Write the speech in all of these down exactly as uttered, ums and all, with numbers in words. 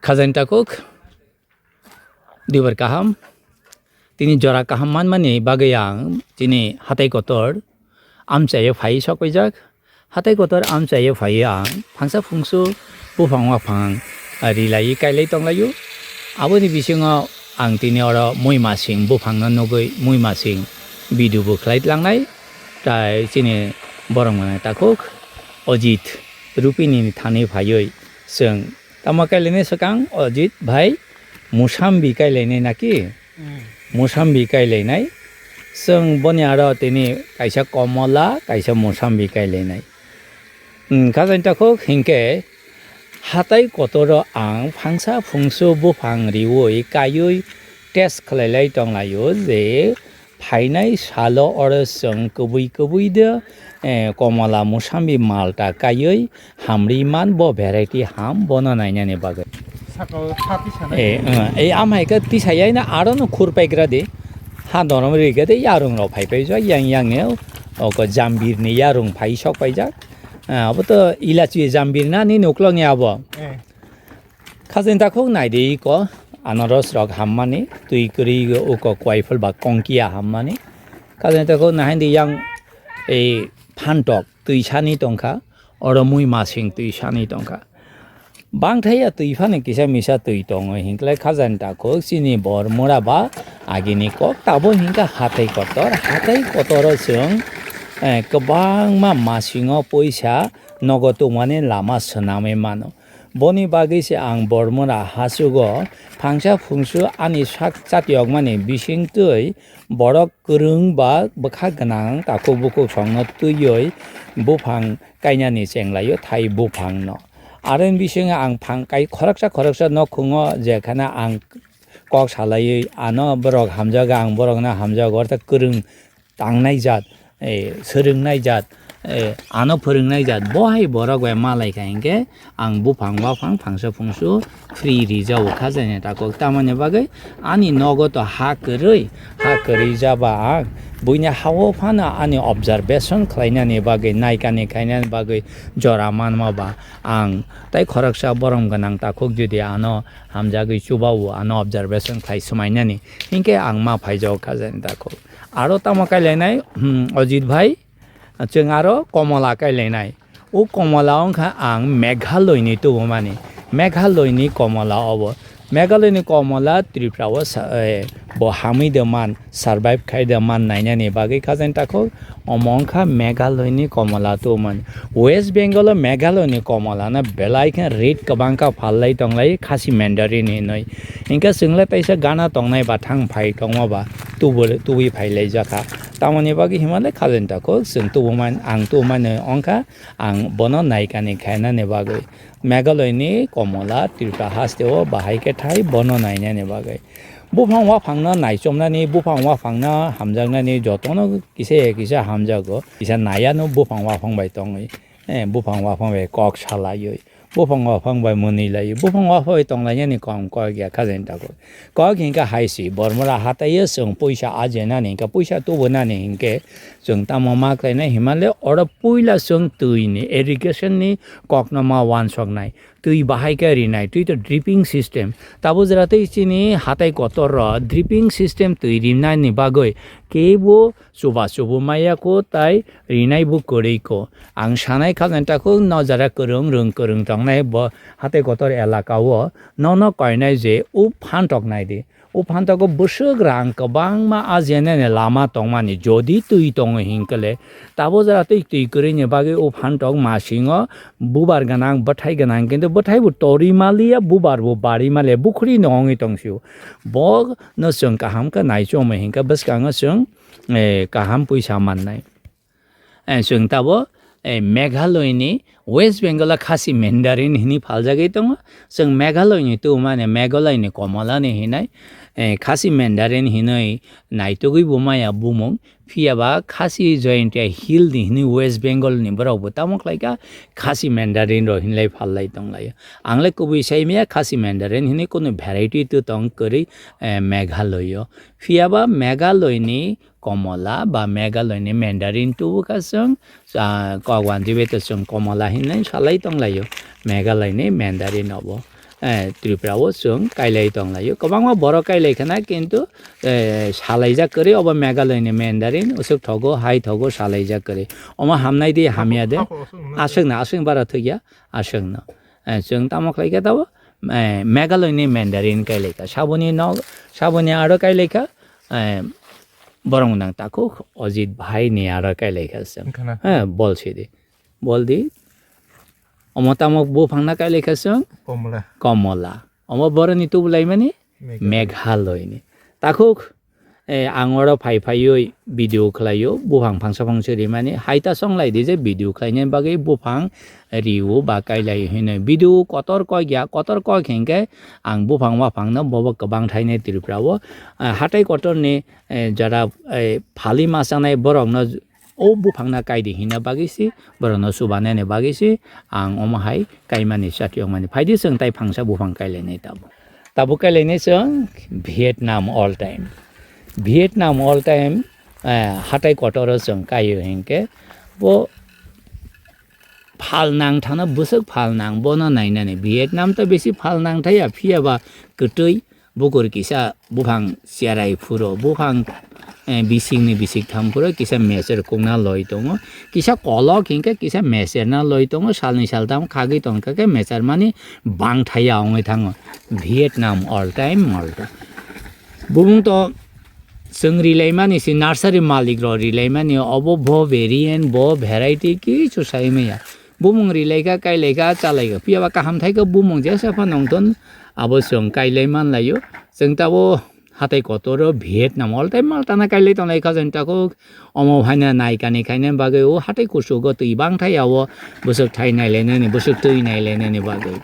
Khajani takhuk, duibar kaham. Tini jora kaham manmani bagwi ang chini hatai kotor amchaio phai sokpaijak. Hatai kotor amchaio phaiwi ang phangsa phungsu buphang waphang, ah, rilaiwi kailai tonglaio. Aboni bisingo ang tini oro muimasing buphangno nugwi muimasing video bo khlai tlangnai. Tai chini borok mane takhuk Ojit Rupini ni thani phaiwi chwng tamo kailainai swkang Ojit bhai musambi kailainai naki? Hmm. Musambi kailainai. Chwng boni aro tini kaisa komola, kaisa musambi kailainai. Hmm, khajani takhuk hinkhe hatai kotoro ang phangsa phungsu buphang riwi kaiwi test khlailai tonglaio je phainai salo oro chwng kwbwi kwbwi de, eh, komola musambi malta kaiwi hamri man bo variety ham bono nainani bagwi. Saka o sa tisa nai. Eh, eh, ei amhai khe tisa yaina aro no khur paigra di. Ha dorom ri khe de yarung rok phai paijak yang yang ne oko jambir ni yarung phai sok paijak. Ah, abo to ilachi jambir na ni nuklok ni abo. Eh. Khajani takhuk naidi iko anaros rok hammani twi kwrwi uko kwaiphul ba kongkia hammani. Khajani takhuk nahaindi yang ei phantok twi sani tongkha, oro mui masing twi sani tongkha. Bangthai ya twi phano kisa misa twi tongo hinkhlai khajani takhuk chini bor mura ba agini kok tabo hinkha hatai kotor. Hatai kotoro chwng, eh, kwbangma masingo puisa nogo tongmani lama swnamwi mano. Boni bagwi se ang Bormura hachugo phangsa phungsu ani sak chatiyokmani bising twi borok kwrwng ba bwkha gwnang takhuk bukhuk songno twiwi buphang kainani chenglaio thai buphangno. Aroni bisingo ang phang kai khoroksa khoroksa nokhungo jekhana ang kok salaiwi ano borok hamjago, ang borokno hamjago, ortha kwrwng tangnai jat, eh, swrwngnai jat, eh, ano phwrwngnai jat, bo hai borok bai malai kha hinkhe ang buphang waphang phangsa phungsu free rijao kha jani takhuk. Tamoni bagwi ani nogo to ha kwrwi, ha kwrwi jaba ang buini ha-o phano ani observation khlainani bagwi, naikani khainani bagwi jora manma ba ang tai khoroksa borom gwnang takhuk jodi ano hamjagwi chubao ano observation khlai swmainani hinkhe ang ma phaijao kha jani takhuk. Aro tamo kailainai, hmm, Ojit bhai, chwng aro komola kailainai. O komola wngkha ang Meghalaya ni tubumani. Meghalaya ni komola obo. Meghalaya ni komola Tripura o sa-, eh, bo hamwi de man, survive khai de man nainani bagwi kha jani takhuk. Omo wngkha Meghalaya ni komola tubumani. West Bengal o Meghalaya ni komola no belai khe rate kwbang kha phalai tonglai Khasi Mandarin hinwi. Hinkhe chwngla teisa gana tongnai ba thang phai tongma ba tubu-, tubui phai lai jakha. Tamoni bagwi hima le khajani takhuk chwng tubu man, ang tubu mani wngkha ang bono naikani khainani bagwi. Meghalaya ni komola Tripura haste o bahai khe thai bono nainani bagwi. Buphang waphang no naichomnani, buphang waphang no hamjaknani jotono kisa ya kisa hamjago. Kisa naiya no buphang waphang bai tongwi. Eh, buphang waphang bai kok salaiwi, buphang waphang bai mwnwi laiwi, buphang waphang bai tonglainani kom kok ya kha jani takhuk. Kok hinkhe hai se, Bormura hataio chwng puisa ajenani hinkhe, puisa tubunani hinkhe chwng tamo ma khlainai hima le oro puila chwng twi ni irrigation ni kokno ma uansuknai, twi bahai khe rinai, twi to dripping system. Tabuk jora tei chini hatai kotor ro dripping system twi rinani bagwi kebo chuba chubu maya kho tai rinai bo kwrwi kho. Ang sanai kha jani takhuk no jara kwrwng rwng kwrwng tongnai bo hatai kotor elaka o nono koinai je o phantok nai di. O phantok o bwswk rang kwbangma ajenani lama tongmani jodi twi tongo hinkhe le tabo jora twi twi kwrwini bagwi o phantok masingo bubar gwnang bwthai gwnang kintu bwthai bo torwi maliya bubar bo barwi maliya bukhuri no wngwi tongsio. Bo no chwng kaham khe naichomwi hinkhe bwskango chwng eh, kaham puisa mannai. Eh, chwng tabo, eh, Meghalaya ni West Bengal o Khasi Mandarin hinwi phaljagwi tongo. Chwng Meghalaya ni tubumani Meghalaya ni komola ni hinai, eh, Khasi Mandarin hinwi naitugwi bo maya bumung. Phiya ba Khasi Jaintia Hill ni hinwi West Bengal ni borok bo tamo khlaikha Khasi Mandarin rok hinlai phallai tonglaio. Ang le kubui sai maya Khasi Mandarin hinwi kunu variety to tong kwrwi, eh, Meghalaya o. Phiya ba Meghalaya ni komola ba Meghalaya ni Mandarin tubu kha chwng, ah, kok wanjwi bai to chwng komola hinwi salai tonglaio Meghalaya ni Mandarin obo. eh, Tripura o chwng kailai tonglaio. Kwbangma borok kailai khana, kintu, eh, salaijak kwrwi obo Meghalaya ni Mandarin, usuk thogo, hai thogo, salaijak kwrwi. Omo hamnai di, hamya de. Aswk no, aswk bara thwkya, aswk no. Eh, chwng tamo khlai kha tabo, eh, Meghalaya ni Mandarin kailai kha. Saboni no, saboni aro kailai kha, eh, borok nang takhuk Ajit bhai ni aro kailai kha chwng. Wngkha na? Eh, bol sidi. Bol di. Omo tamo buphang na kailai kha chwng? Komola. Komola. Omo boroni tubulaimani? Meghalaya. Meghalaya ni. Takhuk, eh, ang oro phai phaiwi video khlaio, buphang phangsa phangsa rimani. Hai ta songlai di je video khlainani bagwi buphang riu ba kailai hino. Video kotor kok ya, kotor kok hinkhe ang buphang waphang no bobo kwbang thainai Tripura o. Ah, hatai kotor ni, eh, jara, eh, phali ma chanai borok no o buphang na kaidi hina bagwi si, borok no chubanani bagwi si, ang omo hai kaimani chati ongmani. Phaidi chwng tai phangsa buphang kailainai tabo. Tabo kailainai chwng Vietnam all time. Vietnam all time, eh, hatai kotor o chwng kaio hinkhe bo phal nang thana bwswk phal nang bono nainani. Vietnam to bisi phal nang thaya, phiya ba kwtwi bukur kisa buphang cherai phuro, buphang, eh, bising ni bisik tham phuro kisa mecher kukna loi tongo, kisa kolok hinkhe kisa mecher na loi tongo, salni saltham khagwi tongkha khe mecher mani bang thaya ongwi thango. Vietnam all time, all time. Bumung to chwng rilaimani si nursery malik rok rilaimani obo bo variant bo variety kichu sai maya. Bumung rilaikha, kailaikha, chalaikha. Phiya ba kaham thaikha bumung jesa phano wngthon abo chwng kailai manlaio. Chwng tabo hatai kotor o Vietnam all time maltana kailai tonglai kha chwng takhuk omo haina naikani khaina bagwi o hatai kuchugo twi bang thai o bwswk thai nailainani bwswk twi nailainani bagwi.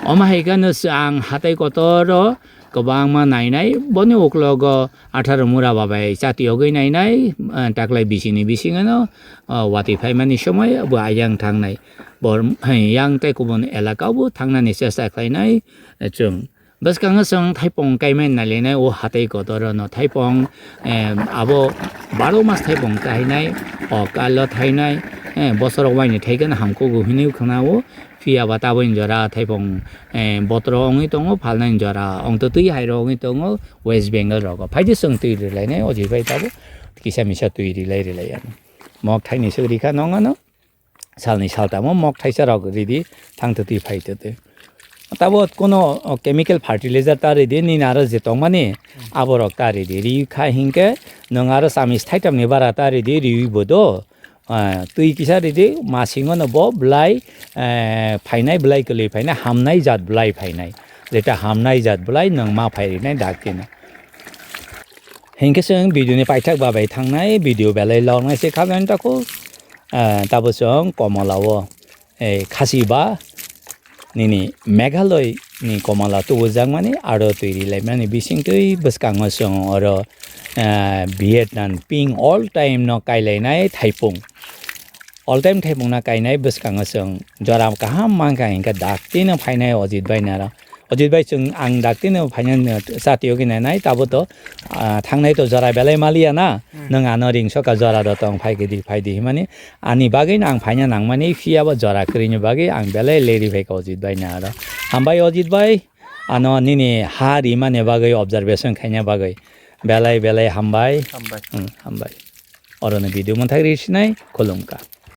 Omo hai kheno ang hatai kotor o kwbangma nainai, boni uklogo atharo mura babai chati yogwi nainai, eh, taklai bisini bisingano, oh, watwi phaimani somoi bo ayang thangnai. Bor, hai, yang tei kubun elaka bo thangnani chesta khlainai, eh, chwng. Bwskango chwng thaipong kaimai nailainai o hatai kotor no thaipong, eh, abo baro mas thaipong kainai, o kalo thainai, eh, bosorok waini thaikhe hamkugo hinwi khwnao. Phiya ba taboni jora thaipong, eh, botoro wngwi tongo, phalnani jora ongtwtwi hai rok wngwi tongo West Bengal rogo. Phaidi chwng twi rwlainai o je bai tabo kisa misa twi rwlai rwlai ano. Mok thaini swk rikha nong ano. Salni saltamo mok thaisa rok ridi thangtwtwi phaitwtwi. Tabo kono, o, chemical fertilizer ta ridi nini aro je tongmani aborok ta ridi. Ri kha hinkhe nwng aro chamis thaitamni bara ta ridi riwi bo do. Ah, twi kisa ridi, masingono bo bwlai, eh, phainai, bwlai kwlwi phainai, hamnai jat bwlai phainai. Jeta hamnai jat bwlai nwng ma phai rinai daktino. Hinkhe chwng video ni paithak babai thangnai, video belai lornai se kha jani takhuk. Ah, tabo chwng Komolao, eh, khasi ba nini Meghalaya ni Komala tubujakmani aro twi rilaimani bisingtwi bwskango chwng oro, eh, Vietnam pink all time no kailainai thaipung. All time thaipung na kainai bwskango chwng jora kaham mankha hinkhe daktino phainai Ajit bai naro. Ajit bai chwng ang daktino phainai chatio gini nai tabo to, ah, thangnai to jora belai maliya na. Hmm. Nwng ano ringsoka jora do tong phai gidi phai di himani ani bagwi no ang phaina nangmani phiya bo jora kwrwini bagwi ang belai leri phaikha Ajit bai naro. Hambai Ajit bai. Ano nini ha rimani bagwi observation khaina bagwi belai belai hambai. Hambai. Hmm, hambai. Oro ni video mwthai ri sinai khulumkha.